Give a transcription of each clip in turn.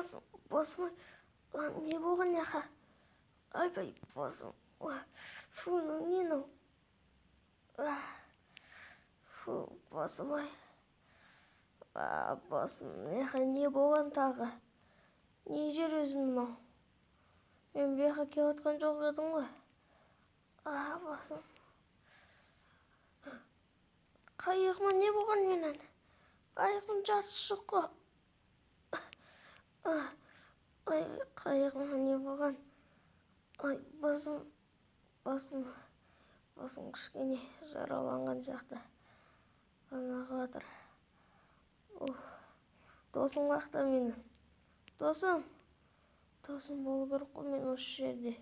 Басым, басым. Не болған яқа? Айбай, басым. Фу, мынау не мынау? Фу, басым ай. Басым, яқа не болған тағы? Не жер өзі мынау? Мен бұл жаққа келіп жатқан жоқ едім ғой. Басым. Қайығыма не болған менің? Қайығым жартысы жоқ қой. Ай, қайығыма не болған? Ай, басым, басым, басым кішкене жараланған сияқты. Қан ағып жатыр. Уф. Досым қаяқта менің? Досым. Досым болу керек қой мен осы жерде.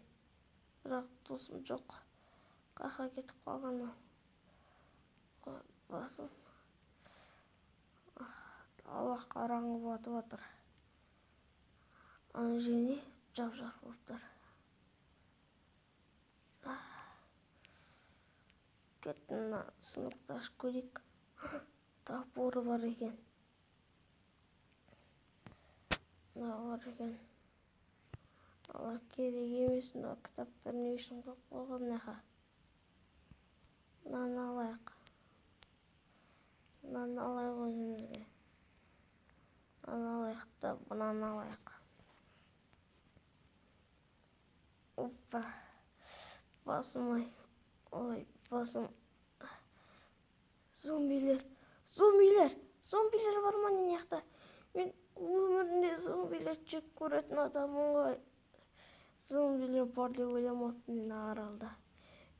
Бірақ досым жоқ. Қаяққа кетіп қалған ол? Ой, басым. Дала қараңғы батып жатыр. Ана жер не? Жап-жарық болып тұр. Кеттім, мына сундукты ашып көрейік. Топор бар екен. Мына бар екен. Алар керек емес, мына кітаптар не үшін қойып қойған мынақа? Мынаны алайық. Мынаны алайық өзімізге. Мынаны алайық та, мынаны алайық. Опа. Басым ай. Ой, басым. Зомбилер. Зомбилер. Зомбилер бар ма не жақта? Мен өмірімде зомбилер жек көретін адаммын ғой. Зомбилер бар деп ойламаппын мен аралда.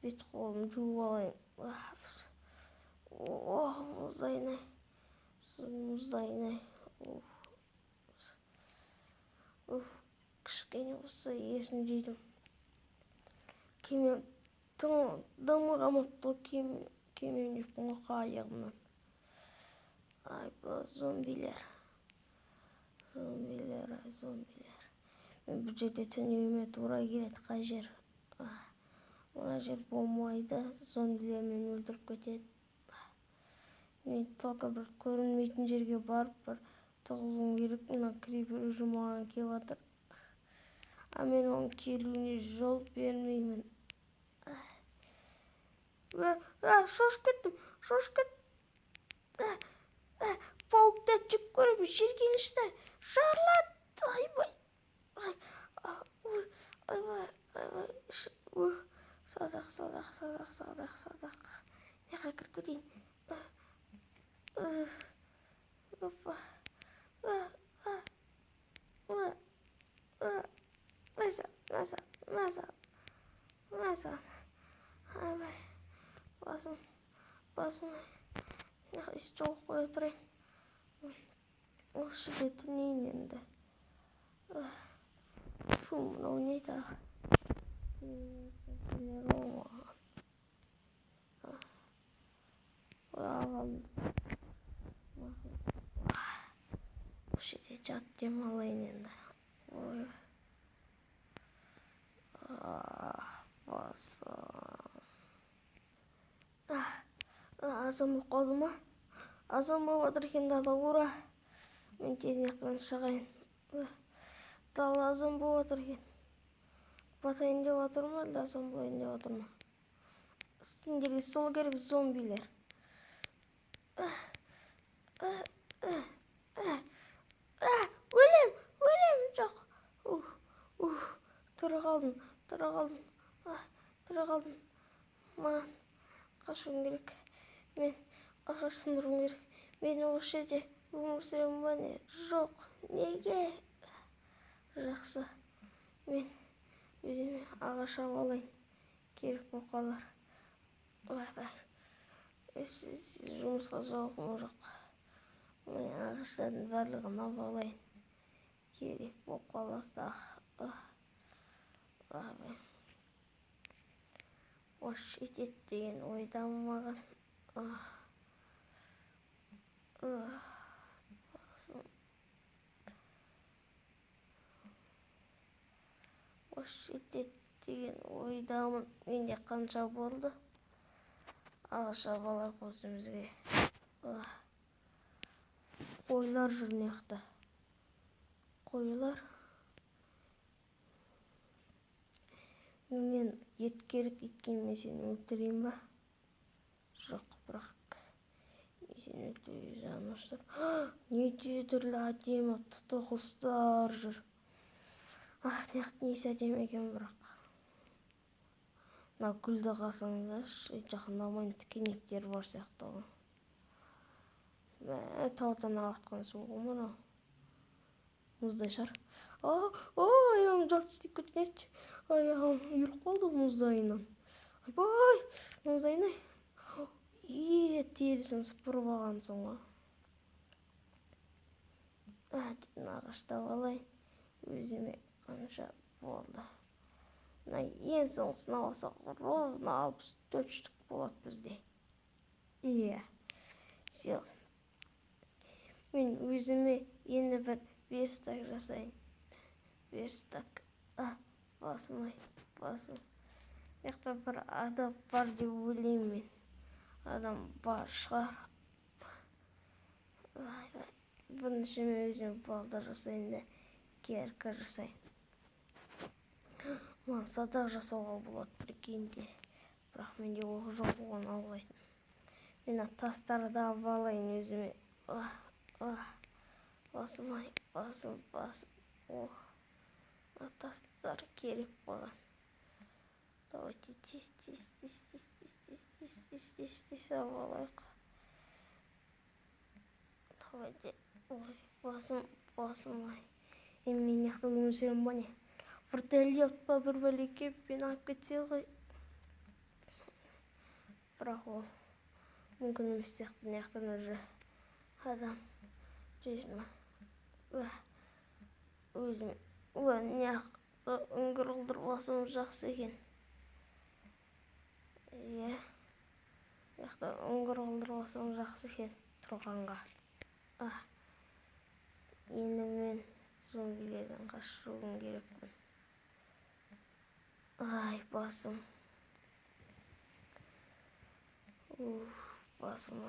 Бет қолымды жуып алайын. Ох, мұздайын ай. Мұздайын ай. Уф, кішкене болса есін жидым. Кемем дымы қалмапты ғой, кемем деппін ғой қайығымнан. Айбай, зомбилер. Зомбилер, ай, зомбилер. Мен бұл жерде түнеуіме тура келеді, қай жер? Мына жер болмайды, зомбилер мені өлтіріп кетеді. Мен только бір көрінмейтін жерге барып бір тығылуым керек. Мына крипер уже маған келіп жатыр. А мен оның келуіне жол бермеймін. Шошып кеттім, шошып кеттім. Паукты жек көремін, жиіркенішті. Жарылады. Айбай. Ай, ой, айбай, айбай. Садақ, садақ, садақ, садақ, садақ. Неға кіріп кетейін? Опа. Мәса, мәса, мәса, мәса. Айбай. Басым, басым. Неға іс жоқ қоя тұрайын. Осы жерде түнейін енді. Фу, мынау не тағы? Осы жерде жатып демалайын енді. Ой. Басым. Азан болып қалды ма? Азан болып жатыр екен дала, ура! Мен тез жақтан шығайын. Дала азан болып жатыр екен. Батайын деп жатыр ма, әлде азан болайын деп жатыр ма? Сендерге сол керек, зомбилер. Өлем, өлем, жоқ. Ух, тірі қалдым, тірі қалдым, тірі қалдым. Маған қашуым керек. Мен ағаш сындыруым керек. Мен осы жерде өмір сүремін ба не? Жоқ, неге? Жақсы. Мен өзіме ағаш алып алайын. Керек болып қалар. Ойбай. Жұмысқа зауқым жоқ. Мен ағаштардың барлығын алып алайын. Керек болып қалар тағы. Ойбай. Осы жетеді деген ойдамын маған. Басым. Осы жетеді деген ойдамын. Менде қанша болды? Ағаш алып алайық өзімізге. Қойлар жүр мына жақта. Қойлар. Мен ет керек, өйткені мен сені өлтірейін ба? Жоқ, бірақ мен сені өлтіруге жаным ашып тұр. Неше түрлі әдемі құстар жүр. Ах, несі әдемі екен бірақ. Мына гүлді қарасаңдаршы, жақындамайын, тікенектері бар сияқты ғой. Мә, таудан ағып жатқан су ғой мынау. Мұздай шығар. Аяғым жарты істеп кеткен еді. Аяғым үйіліп қалды мұздайынан. Айбай, мұздайын ай. Е, терісін сыпырып алғансың ғой. Мына ағашты алып алайын. Өзіме қанша болды. Мына ең соңғысын алсақ, ровно 64 штук болады бізде. Иә. Всё. Мен өзіме енді бір верстак жасайын. Верстак. Басым ай, басым. Мына жақта бір адам бар деп ойлаймын мен. Адам бар шығар. Айбай. Бірінші мен өзіме балда жасайын да, керка жасайын. Маған садақ жасауға болады, прикиньте. Бірақ менде оқ жоқ оған аулайтын. Мен мына тастарды алып алайын өзіме. Басым ай, басым, басым. О, мына тастар керек маған. Давайте тез, тез, тез, тез, тез, тез, тез, тез, тез, тез алып алайық. Давайте. Ой, басым, басым ай. Енді мен мына жақта өмір сүремін ба не? Вертолет па бір бәле келіп мені алып кетсе ғой. Бірақ ол мүмкін емес сияқты. Мына жақтан уже адам жүр ма? Өзім, мына жақта үңгір қылдырып алсам жақсы екен. Иә, мына жақта үңгір қылдырып алсам жақсы екен тұрғанға. Енді мен зомбилерден қашуым керекпін. Ай, басым. Уф, басым.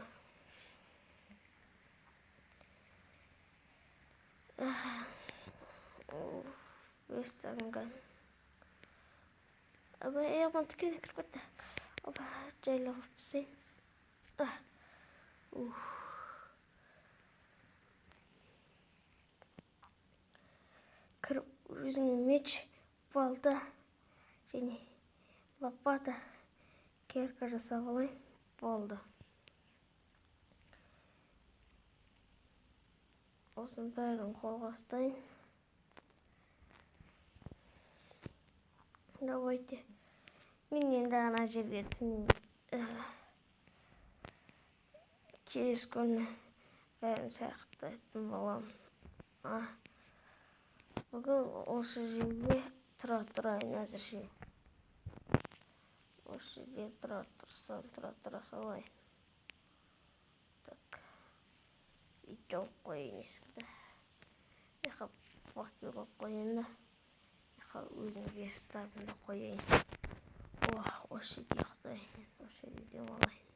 Уф, верстагым. Абай, аяғыма тікене кіріп кетті. Оба, жайлап алып тастайын. Уф. Кіріп өзіме меч, балта және лопата, керка жасап алайын. Болды. Осының бәрін қолға ұстайын. Давайте. Мен енді ана жерге келесі күні бәрін саяхаттайтын боламын. Бүгін осы жерге тұра тұрайын әзірше. Осы жерде тұра тұрсам, тұра тұра салайын. Так. Ит жауып қояйын есікті. Мына факел қойып қояйын да. Мына өзім верстагымды қояйын. Ох, осы жерде ұйықтайын. Осы жерде демалайын.